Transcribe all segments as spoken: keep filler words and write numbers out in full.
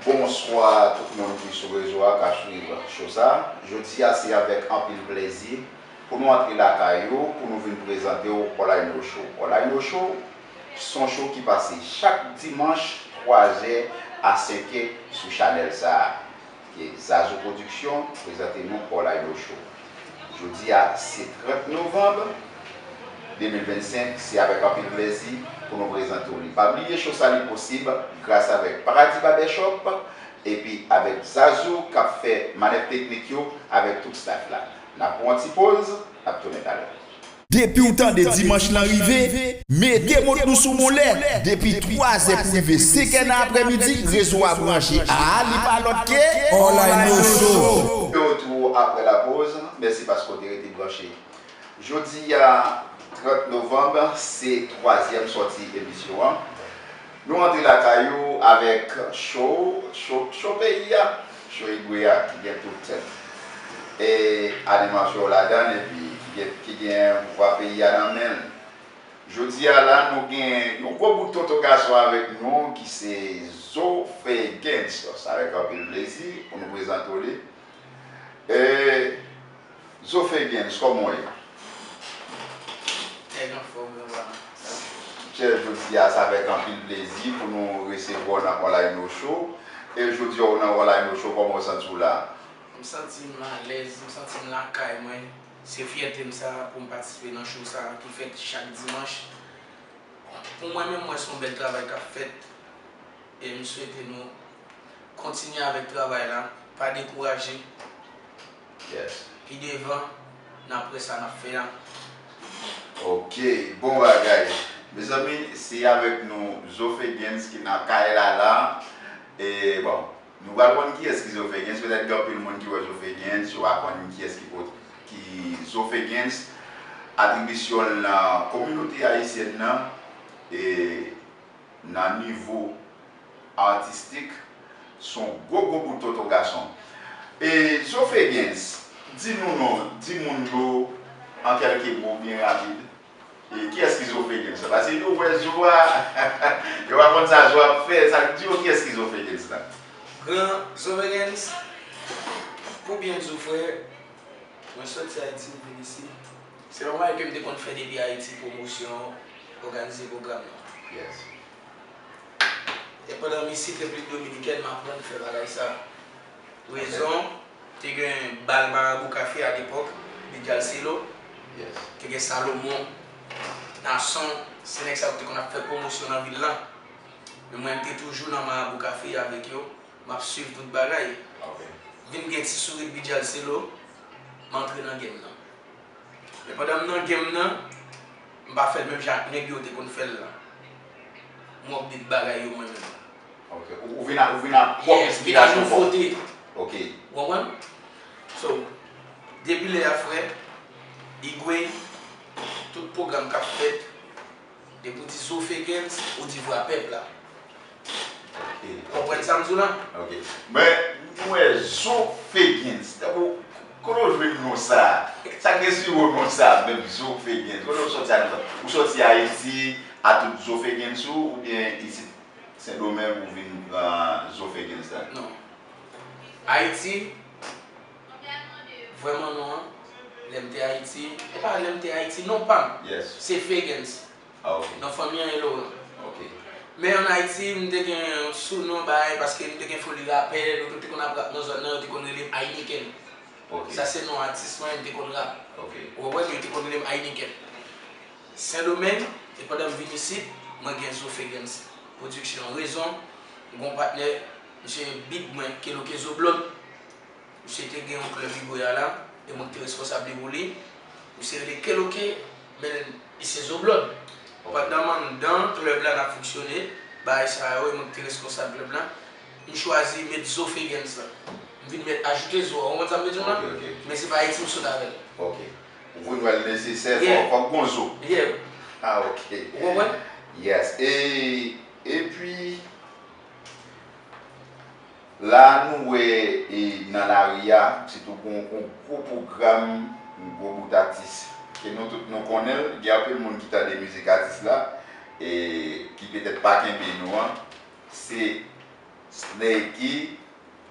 Bonswa tout moun ki sou rezo a k ap swiv cho sa. Jodi a se avèk anpil plèzi pou nou antre lakay ou, pou nou vin prezante w All I Know Show. All I Know Show, se yon show ki pase chak dimanch twa zè a senk è sou chanèl sa a. Ke Zazou Production prezante nou All I Know Show. Jodi a, se trant novanm de mil vennsenk, se avèk anpil plèzi pou nou prezante w li. Pa bliye cho sa li posib gras avèk Paradis Barbershop epi avèk Zazou k ap fè manèv teknik yo avèk tout staff la. N ap pran yon ti poz, n ap tounen talè. Depi w tande dimanch lan rive, mete mont nou sou moulen. Depi twa zè pou rive senk è nan aprèmidi, rezo a branche. A, li pa lòt ke All I Know Show. De retour après la pause. Mèsi paske w te rete branche. Jodi a, trant novanm, se twazyèm sòti emisyon an. Nou antre lakay ou avèk show, show, show peyi a, show Igwe a ki gen tout e, animasyon ladan l epi ki gen, ki gen pouvwa peyi a nan men l. Jodi a la, nou gen yon gwo bout tonton gason avèk nou ki se Zo Fegens. Se avèk anpil plezi pou nou prezante w li. E, Zo Fegens, kòman w ye? Nèg anfòm, gran pa. Chè, jodi a, se avèk anpil plezi pou nou resevwa w nan All I Know Show. E jodi a, w nan All I Know Show, kòman w santi w la? M santi m alèz, m santi m lakay mwen. Se fyète m sa pou m patisipe nan show sa ki fèt chak dimanch. Pou mwen menm, m wè se yon bèl travay k ap fèt. E m swete nou kontinye avèk travay la, pa dekouraje. Yes. Pi devan, n ap wè sa n ap fè a. Ok, bon bagay. Mezanmi, se avèk nou Zo Fegens ki nan kay la la. E bon, nou pral konn kiyès ki Zo Fegens. Petèt gen anpil moun ki wè Zo Fegens, yo pa konn kiyès ki pot-, ki Zo Fegens. Atribisyon l nan kominote ayisyèn nan, e nan nivo atistik, se yon gwo, gwo bout tonton gason. E Zo Fegens, di nou non, di moun yo an kèlke mo byen rapid. E kiyès ki Zo Fegens la? Paske yo wè Zo a, yo pa konn sa Zo ap fè, sa k di yo kiyès ki Zo Fegens la? Gran Zo Fegens, pou byen di w frè, mwen soti Ayiti, m vin isi. Se yon bagay ke m te konn fè depi Ayiti, pwomosyon, òganize pwogram nan. Yes. E pandan m isit Repiblik Dominikèn, m aprann fè bagay sa. Rezon, te gen bal Marabou Café alepòk, Bidjal Selo, yes, te gen Salomon, Nason, se nèg sa yo ki te konn ap fè pwomosyon nan vil la. Men mwen, m te toujou nan Marabou Café avèk yo, m ap swiv tout bagay. Ok. Vin gen ti sourit Bidjal Selo, m antre nan game nan. Men pandan m nan game nan, m pa fè l menm jan ak nèg yo te konn fè l la. M update bagay yo mwen menm. Ok. Ou, ou vin a, ou vin a pwòp enspirasyon pa w. Yeah, vin a nouvote. Ok. Ou konprann? So, depi lè a, frè, Igwe, tout pwogram k ap fèt, depi w di Zo Fegens, ou di vwa pèp la. Ok. Konprann sa m di w la? Ok. Men, m wè Zo Fegens. Tankou, kote w jwenn non sa a? Sa k enspire w non sa a, menm Zo Fegens? Kote w soti a non sa? Ou soti Ayiti, a tout Zo Fegens ou, oubyen isit Sendomeng ou vin pran Zo Fegens la? Non. Ayiti, vrèman non an, lè m te Ayiti, e pa lè m te Ayiti, non pa m. Yes. Se Fegens. Ah, ok. Non fanmi an e Laurent. Ok. Men ann Ayiti, m te gen yon sounon, bagay, paske m te gen foli rapè, nou tout te konn ap rap nan zòn nan, yo te konn rele m Heineken. Ok. Sa se non atis mwen, m te konn rap. Ok. Ou konprann? Yo te konn rele m Heineken. Sendomeng, e pandan m vin isit, mwen gen Zo Fegens Production. Rezon, m gen yon patnè, misye big mwen, Keloke Zo Blòd. Misye te gen yon klèb Igwe a la, e mwen ki te responsab li pou li. Misye rele Keloke, men li se Zo Blòd. Ok. Pandan m anndan klèb la n ap fonksyone, bagay sa yo, e mwen ki te responsab klèb la, m chwazi met Zo Fegens la. M vin met ajoute Zo a. Ou konprann sa m vle di w la? Ok, ok. Men se pa Ayiti m sot avè l. Ok. Ou vin wè l nesesè, yeah, fò, fòk gon Zo. Yeah. Ah, ok. Ou konprann? Yes. E, epi, la nou wè, e, nan lari a, sitou gon, gon gwo pwogram, yon gwo bout atis. Ke nou tout nou konnen l, gen anpil moun ki tande mizik atis la, e ki petèt pa kenbe nou an. Se Snakey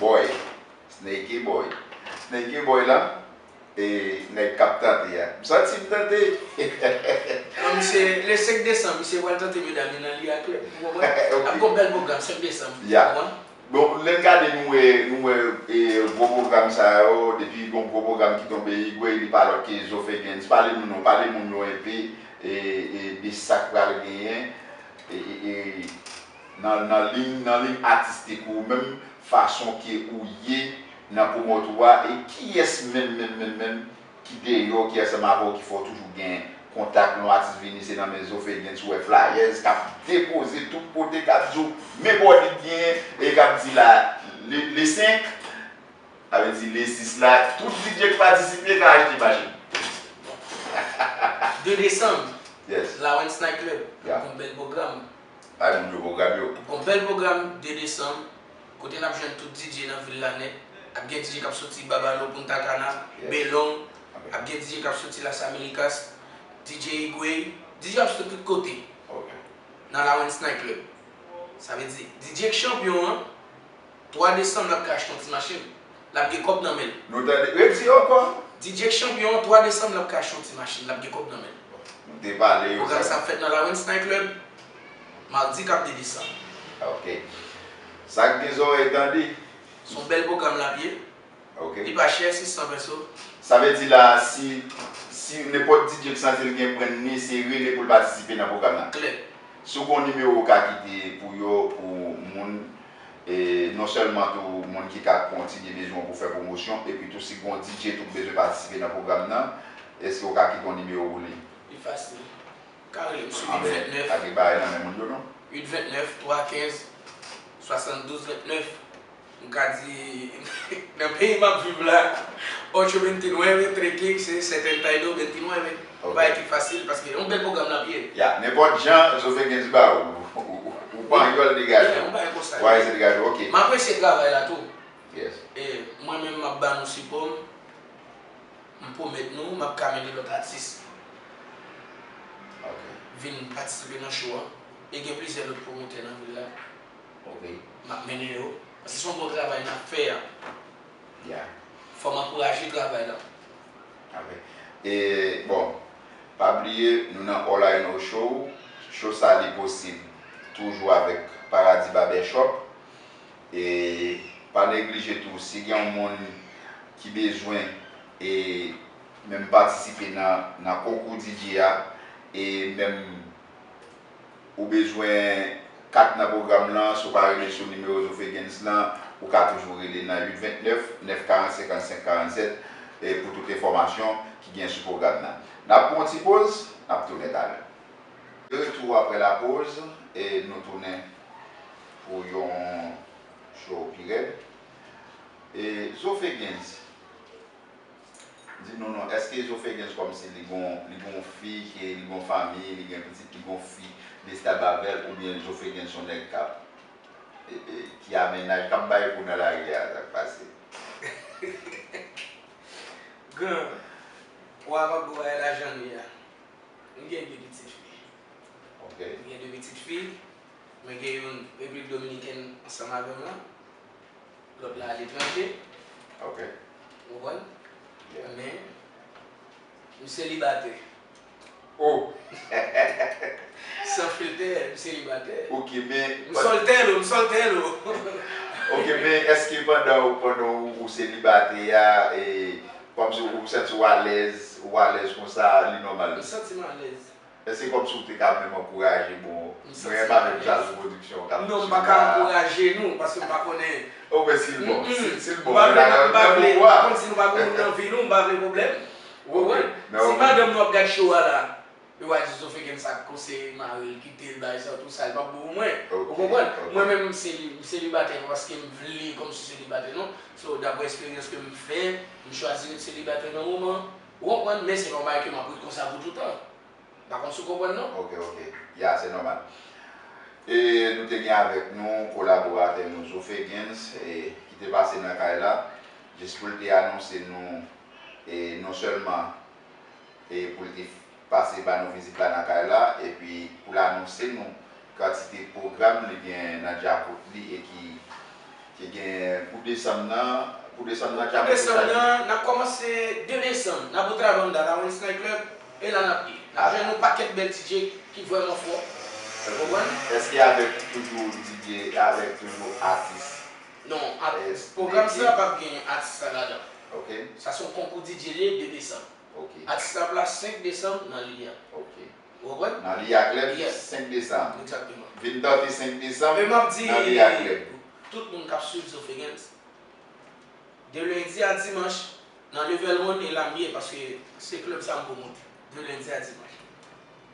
Boy. Snakey Boy. Snakey Boy la, e nèg k ap tante a. M santi m tante. Non, misye, le senk desanm, misye pral tante medam yo nan Lia Club. Ou konprann? Ok. Ap gon bèl pwogram, senk desanm. Ya. Ou konprann? Bon, lè n gade, nou wè, nou wè, e, gwo pwogram sa yo, depi gon gwo pwogram ki tonbe, Igwe, li pa lòt ke Zofegens. Pale nou non, pale moun yo enpe, e, e, de sa k pral genyen, e, e, e, nan, nan liy, nan liy atistik ou menm, fason ke ou ye nan pwomòt ou a, e kiyès menm, menm, menm, menm, ki deyò, ki ansanm avè w, ki fè w toujou gen kontak, lè yon atis vini, se nan men Zofegens ou wè flyers k ap depoze tout kote, k ap di w, men bò li genyen, e k ap di la, le, le senk, sa vle di le sis la, tout D J ki patisipe ka achte machin. De desanm, yes. Lawens Night Club, yeah, gon bèl pwogram. Bay moun yo pwogram yo. Gon bèl pwogram de desanm, kote n ap jwenn tout D J nan vil la nèt. Ap gen D J k ap soti Babalo, Punta Cana, yes, Belong. Ok. Ap gen D J k ap soti Las Américas, D J Igwe, D J ap soti tout kote. Ok. Nan Lawens Night Club. Sa vle di, D J k chanpyon an, twa desanm, l ap ka achte yon ti machin. L ap gen kòb nan men l. Nou tande, redi ankò. D J k chanpyon an, twa desanm, l ap ka achte yon ti machin. L ap gen kòb nan men l. Nou te pale yo. Pwogram sa ap fèt nan Lawens Night Club, madi k ap de desanm. Ok. Sa k gen zòrèy tande. Se yon bèl pwogram l ap ye. Ok. Li pa chè, sis san peso. Sa vle di la, si, si nenpòt D J k santi l gen brenn li, se rele pou l patisipe nan pwogram nan. Klè. Si w gen yon nimewo w ka kite pou yo, pou moun, e non sèlman tou moun ki ka kontinye bezwen w pou fè pwomosyon, epi tou si gen yon D J tou k bezwen patisipe nan pwogram nan, èske w ka kite yon nimewo pou li? Li fasil. Ka rele m sou uit vennèf. Anben, pa gen bagay nan men moun yo non. Uit vennèf, twa kenz, swasanndouz vennèf. M ka di, nan peyi m ap viv la, ocho veintinueve, trekking, se setenta y dos veintinueve. Ok. Yon bagay ki fasil, paske yon bèl pwogram l ap ye. Ya, nenpòt jan, Zofegens ba ou, ou, ou, ou panyòl degaje. Ya, yon bagay konsa. Ou a eseye degaje, ok. M apresye travay la tou. Yes. E mwen menm, m ap ba nou sipò m. M pwomèt nou, m ap ka mennen lòt atis, ok, vin patisipe nan show a. E gen plizyè lòt pwomotè nan vil la. Ok. M ap mennen yo. Paske se yon bon travay n ap fè a. Yeah. Fò m ankouraje travay la. Ok. E, bon, pa bliye, nou nan All I Know Show. Show sa, li posib toujou avèk Paradis Barbershop. E pa neglije tou, si gen yon moun ki bezwen, e, menm patisipe nan, nan konkou D J a, e menm ou bezwen kat nan pwogram lan, si w pa rele sou nimewo Zofegens lan, ou ka toujou rele nan uit vennèf, nèf karant, senkannsenk karannsèt, e pou tout enfòmasyon ki gen sou pwogram nan. N ap pran yon ti poz, n ap tounen talè. De retou apre la poz, e nou tounen pou yon show pi rèd. E Zofegens, di nou non, èske Zofegens kòmsi li gon, li gon fi, ke li gon fanmi, li gen pitit, li gon fi, li estab avè l, oubyen Zofegens se yon nèg k ap, e, e, ki a mennaj, k ap bay kou nan lari a, sa k pase? Gran, w ap ap gwo bagay la jan li a. M gen de pitit fi. Ok. M gen de pitit fi. Mwen gen youn Repiblik Dominikèn ansanm avè m la. Lòt la aletranje. Ok. Ou konprann? Yeah. Men, m selibatè. Oh! San filtè, m selibatè. Ok, men m sòltèlo, m sòltèlo. Ok, men èske pandan, pandan ou, ou selibatè a, e, kòmsi ou santi w alèz, ou alèz konsa, li nòmal? M santi m alèz. Èske kòmsi w te ka menm ankouraje, bon, mwen pa menm Jazz Production k ap swiv la. Non, m pa ka ankouraje nou, paske m pa konnen. Oh, men si l bon, si, si l bon, m pa vle, m pa vle, kòmsi nou pa gen moun nan vi nou, m pa vle pwoblèm. Ou konprann? Si madanm nou ap gad show a la, yo va di Zofegens sa k konseye mari l, kite l, bagay sa, tou sa, l p ap bon pou mwen. Ou konprann? Mwen menm, m seli-, m selibatè, pa paske m vle kòmsi selibatè, non. So, daprè eksperyans ke m fè, m chwazi ret selibatè nan moman. Ou konprann? Men se pa yon bagay ke m ap ret konsa pou toutan. M pa konn si w konprann non. Ok, ok. Ya, se nòmal. E nou te gen avèk nou kolaboratè nou, Zofegens, e, ki te pase nan kay la, jis pou l te anonse nou, e, non sèlman, e, pou l te pase ba nou vizit la nan kay la, epi pou l anonse nou kantite pwogram li gen nan djakout li e ki Ki gen pou desanm nan, pou desanm nan ki ap pou desanm nan, n ap kòmanse de desanm, n ap Otra Banda, Lawrence Night Club, e la n ap ye. N ap jwenn yon pakèt bèl D J ki vrèman fò. Ou konprann? Èske avèk toujou D J, avèk toujou atis? Non, ap- pwogram sa p ap gen atis la ladan. Ok. Sa se yon konkou D J li ye, de desanm. Ok. Atis la ap la senk desanm nan Liya. Ok. Ou konprann? Nan Liya Club, yes, senk desanm. Egzakteman. Vin tante senk desanm, e m ap di nan Liya Club. Tout moun k ap swiv Zofegens, de lendi a dimanch, nan Level One, e la m ye, paske se klèb sa m pwomote. De lendi a dimanch.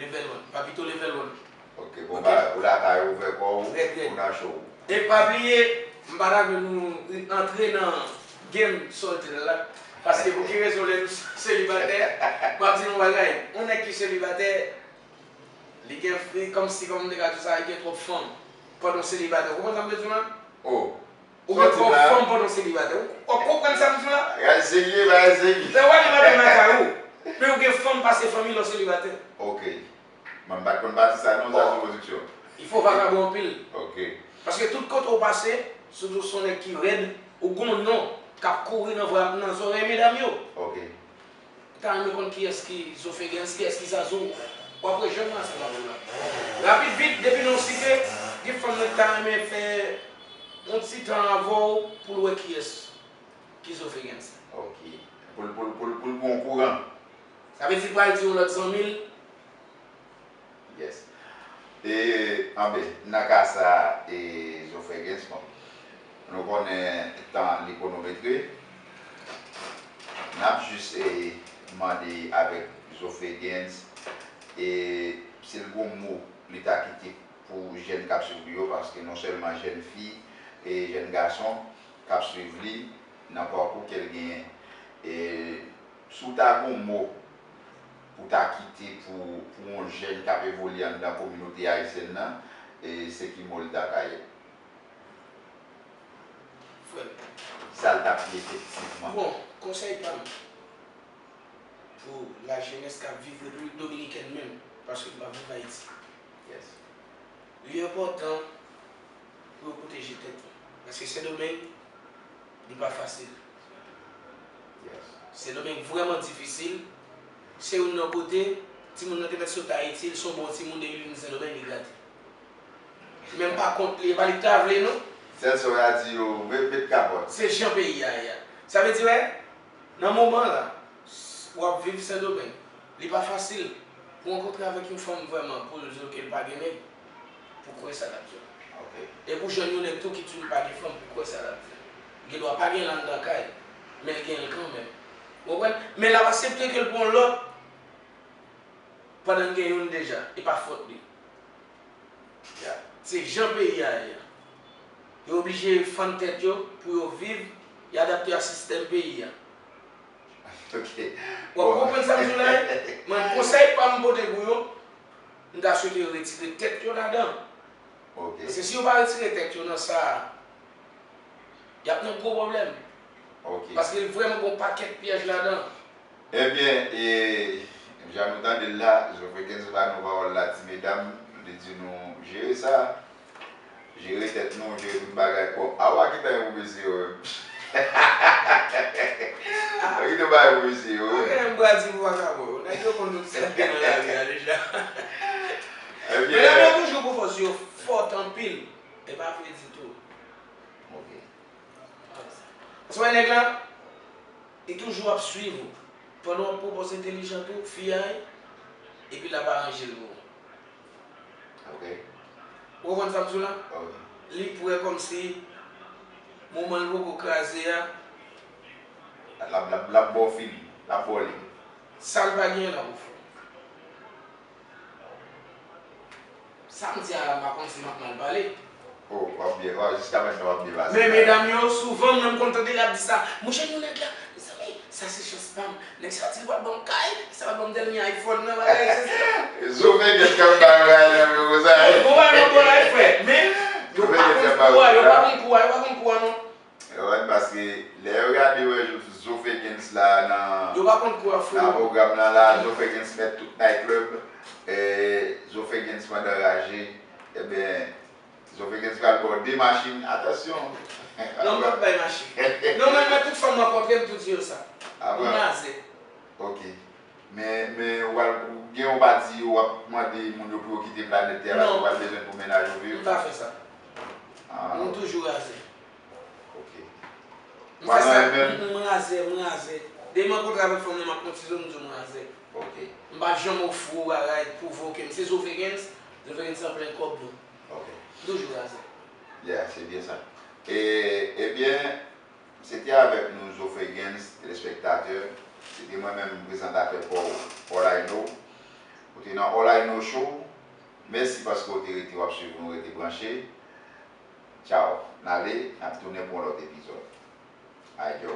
Level One. Papito Level One. Ok, bon, ok, ba, ou lakay ou, ouvè kò w, rèd, rèd, ou nan show. E pa bliye, m pa ta vle nou antre nan game sòltè la. Paske pou ki rezon lè nou selibatè, m ap di nou bagay. Yon nèg ki selibatè, li gen, li kòmsi, kòman m te ka di sa, li gen twòp fanm pandan w selibatè. Ou konprann sa m vle di w la? Oh. Ou gen twòp fanm pandan w selibatè. Ou, ou konprann sa m di w la? Bagay serye, bagay serye. Lè w ale madanm lakay ou, men ou gen fanm pase fanmi lè w selibatè. Ok. Mwen m pa t konn pati sa non, sa se pwodiksyon. Il faut vagabon anpil. Ok. Paske tout kote w pase, sitou se yon nèg ki rèd, ou gen yon non k ap kouri nan vwa, nan zòrèy medam yo. Ok. Ou ta renmen konn kiyès ki Zofegens, kiyès ki Zazou? W ap rejwenn mwen ansanm avè w la. Rapid vit, depi non w site, gen fanm nan ki ta renmen fè yon ti tan avè w pou l wè kiyès ki Zofegens. Ok. Pou l, pou l, pou l, pou l pran yon kouran. Sa vle di l pral di yon lòt zanmi l. Yes. E, anben, nan ka sa, e, Zofegens, bon, nou konnen tan li kwonometre. N ap jis, e, mande avèk Zofegens, e, si l gon mo li ta kite pou jèn k ap swiv li yo, paske non sèlman jèn fi e jèn gason k ap swiv li nan pakou ke l genyen. E si w ta gen yon mo pou w ta kite pou, pou yon jèn k ap evolye anndan kominote ayisyèn nan, e se ki mo l ta ka ye? Frè m. Sa l t ap ye efektivman. Bon, konsèy pa m pou lajenès k ap viv Repiblik Dominikèn menm, paske m p ap viv Ayiti. Yes. Li enpòtan pou yo pwoteje tèt yo. Paske Sendomeng, li pa fasil. Yes. Sendomeng vrèman difisil. Se youn nan kote, timoun nan te mèt sot Ayiti, li se yon bon timoun, depi li vin Sendomeng, li gate. Men m pa kont li, e pa li ki ta vle, non. Sèl sa w a di yo, met, met kapòt. Se jan peyi a ye a. Sa vle di, wè, nan moman la, s-, w ap viv Sendomeng. Li pa fasil pou w rankontre avèk yon fanm vrèman, pou l di w ke l pa gen nèg, pou kwè sa l ap di w. Ok. E pou jwenn yon nèg tou ki di w l pa gen fanm, pou kwè sa l ap di w. Li gendwa pa gen l anndan kay, men l gen l kanmenm. Ou konprann? Men l ap aksepte ke l pran lòt, pandan l gen youn deja, e pa fòt li. Ya. Se jan peyi a ye a. Yo oblije fann tèt yo pou yo viv, y adapte a sistèm peyi a. Ok. W ap konprann sa m di w la, wi? Mwen, konsèy pa m pote pou yo, m ta swete yo retire tèt yo ladan. Ok. Paske si yo pa retire tèt yo nan sa a, y ap nan gwo pwoblèm. Ok. Paske vrèman gen yon pakèt pyèj ladan. Ebyen, e, jan nou tande l la, Zofegens ba nou pawòl la, ti medam, li di nou jere sa, jere tèt nou, jere tout bagay kòm. A, w a kite bagay pou mesye yo menm. W a kite bagay pou mesye yo menm. Ok, m pral di pou vagabon yo. Nèg yo konn tout sa k gen nan lari a deja. Ebyen, medam yo toujou pou fòs yo fòt anpil. E pa vre ditou. Ok. Paske w wè nèg la, li toujou ap swiv ou. Pandan w ap pwopoze entèlijant ou, fi a, epi l ap aranje l pou ou. Ok. Ou konprann sa m di w la? Ok. Li prè kòmsi moman l poko kraze a. L ap, l ap, l ap ba w fini. L ap ba w li. Sa l pa genyen l ap ofri w. Sa m di a la, m pa konn si m ap mal pale. Oh, w ap byen, w ap, jiska mentnan w ap byen pase. Men medam yo, souvan, mwen, m konn tande l ap di sa. Monchè, nou nèg la, mezanmi, sa se chans pa m. Nèg sa di l pral ban m kay, sa pral ban m dènye iPhone nan, bagay, et cetera. Zofegens k ap bay bagay nan men w konsa. Bon, bagay nan bon la, frè. Men, yo pa konn kou a, yo pa konn kou a, yo pa konn kou a, non. Yo konprann, paske lè yo gade wè Zofegens la nan, yo pa konn kou a, frè, nan pwogram nan la, Zofegens mèt tout night club, e, Zofegens pandan raje, ebyen, Zofegens pral ba w de machin, atansyon. Non, m p ap bay machin. Non, men, men tout fanm rankontre m, tou di yo sa. M raze. Ok. Men, men ou pral, ou gen ou pa di, ou ap mande moun yo pou yo kite planèt tè a, paske ou pral bezwen l pou mennaj ou vre. M pa fè sa. M toujou raze. Ok. M fè sa, m raze, m raze. Depi m rankontre avèk fanm nan, m ap konn ti zo, m di w m raze. Ok. M pa janm ofri w bagay, pwovoke m. Se Zofegens, Zofegens an plen kòb nou. Ok. M toujou raze. Yeah, se byen sa. E, ebyen, se te avèk nou Zofegens, telespektatè. Se te mwen menm, prezantatè pa w, All I Know. Ou te nan All I Know Show. Mèsi paske w te rete, w ap swiv nou, rete branche. Tchaw. N ale, n ap tounen pou yon lòt epizòd. Ay, yo.